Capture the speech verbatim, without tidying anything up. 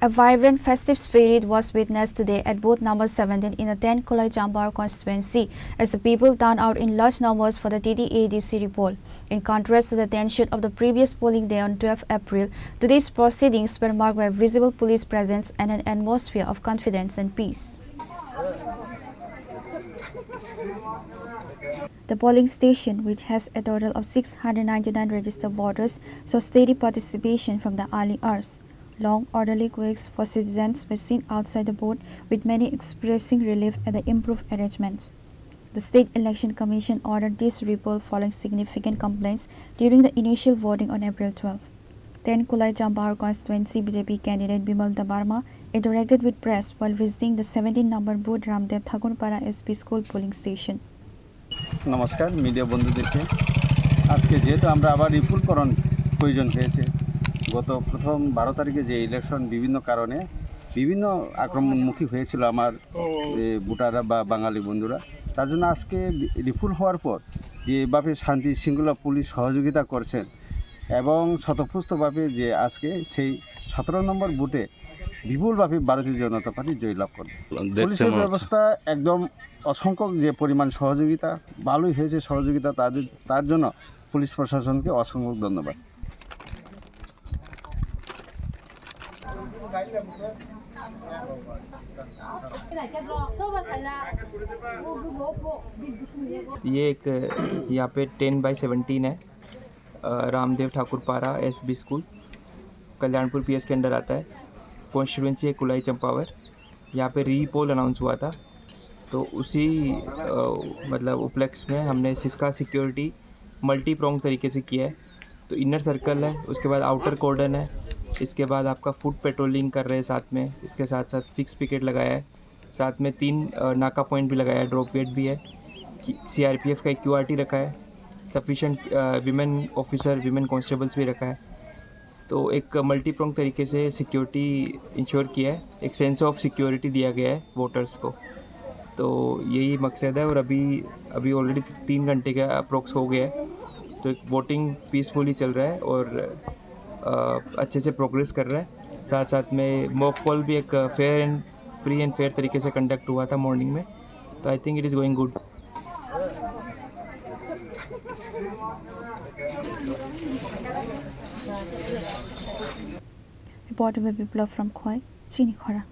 A vibrant festive spirit was witnessed today at booth number seventeen in the ten Khulai Champhawar constituency as the people turned out in large numbers for the T T A D C repoll. In contrast to the tension of the previous polling day on twelfth April, today's proceedings were marked by visible police presence and an atmosphere of confidence and peace. The polling station, which has a total of six hundred ninety-nine registered voters, saw steady participation from the early hours. Long orderly queues for citizens were seen outside the booth, with many expressing relief at the improved arrangements. The State Election Commission ordered this repoll following significant complaints during the initial voting on April twelfth. Ten Khulai Champhawar constituency B J P candidate Bimal Debbarma interacted with press while visiting the seventeen number booth Ramdev Thakurpara S P school polling station. নমস্কার মিডিয়া বন্ধুদেরকে। আজকে যেহেতু আমরা আবার রিপোর্ট করার প্রয়োজন হয়েছে, গত প্রথম বারো তারিখে যে ইলেকশন বিভিন্ন কারণে বিভিন্ন আক্রমণমুখী হয়েছিল আমার, এ, ভোটাররা বা বাঙালি বন্ধুরা, তার জন্য আজকে রিপোর্ট হওয়ার পর যেভাবে শান্তি শৃঙ্খলা পুলিশ সহযোগিতা করছেন এবং স্বতঃস্ফূর্তভাবে যে আজকে সেই সতেরো নম্বর বুথে বিপুলভাবে ভারতীয় জনতা পার্টি জয়লাভ করে। দেখতে পুলিশের মনে হচ্ছে। ব্যবস্থা একদম অসংখ্য যে পরিমাণ সহযোগিতা, ভালোই হয়েছে সহযোগিতা, তাদের, তার জন্য পুলিশ প্রশাসনকে অসংখ্য ধন্যবাদ। ये एक, यहाँ पे टेन बाई सेवनटीन है। अ, रामदेव ठाकुर पारा एसबी स्कूल, कल्याणपुर पीएस के अंडर आता है। कॉन्स्टिट्यूएंसी है कुलाई चंपावर। यहाँ पे री पोल अनाउंस हुआ था, तो उसी, अ, मतलब उपलक्ष्य में हमने सिस्का सिक्योरिटी मल्टी प्रोंग तरीके से किया है। तो इनर सर्कल है, उसके बाद आउटर कॉर्डन है, इसके बाद आपका फुट पेट्रोलिंग कर रहे हैं साथ में, इसके साथ साथ फिक्स पिकेट लगाया है। साथ में तीन, अ, नाका पॉइंट भी लगाया है, ड्रॉप गेट भी है, सीआरपीएफ का एक क्यूआरटी रखा है, सफिशिएंट, अ, वीमेन ऑफिसर, वीमेन कॉन्स्टेबल्स भी रखा है। तो एक मल्टी प्रोंग तरीके से सिक्योरिटी इंश्योर किया है, एक सेंस ऑफ सिक्योरिटी दिया गया है वोटर्स को। तो यही मकसद है। और अभी, अभी ऑलरेडी तीन घंटे का अप्रोक्स हो गया है, तो एक वोटिंग पीसफुली चल रहा है और, अ, अच्छे से प्रोग्रेस कर रहा है। साथ साथ में मॉक पोल भी एक fair and, free and fair तरीके से कंडक्ट हुआ था मॉर्निंग में, तो I think it is going good. Reporter by Biplab from Khowai, Chini Khorang.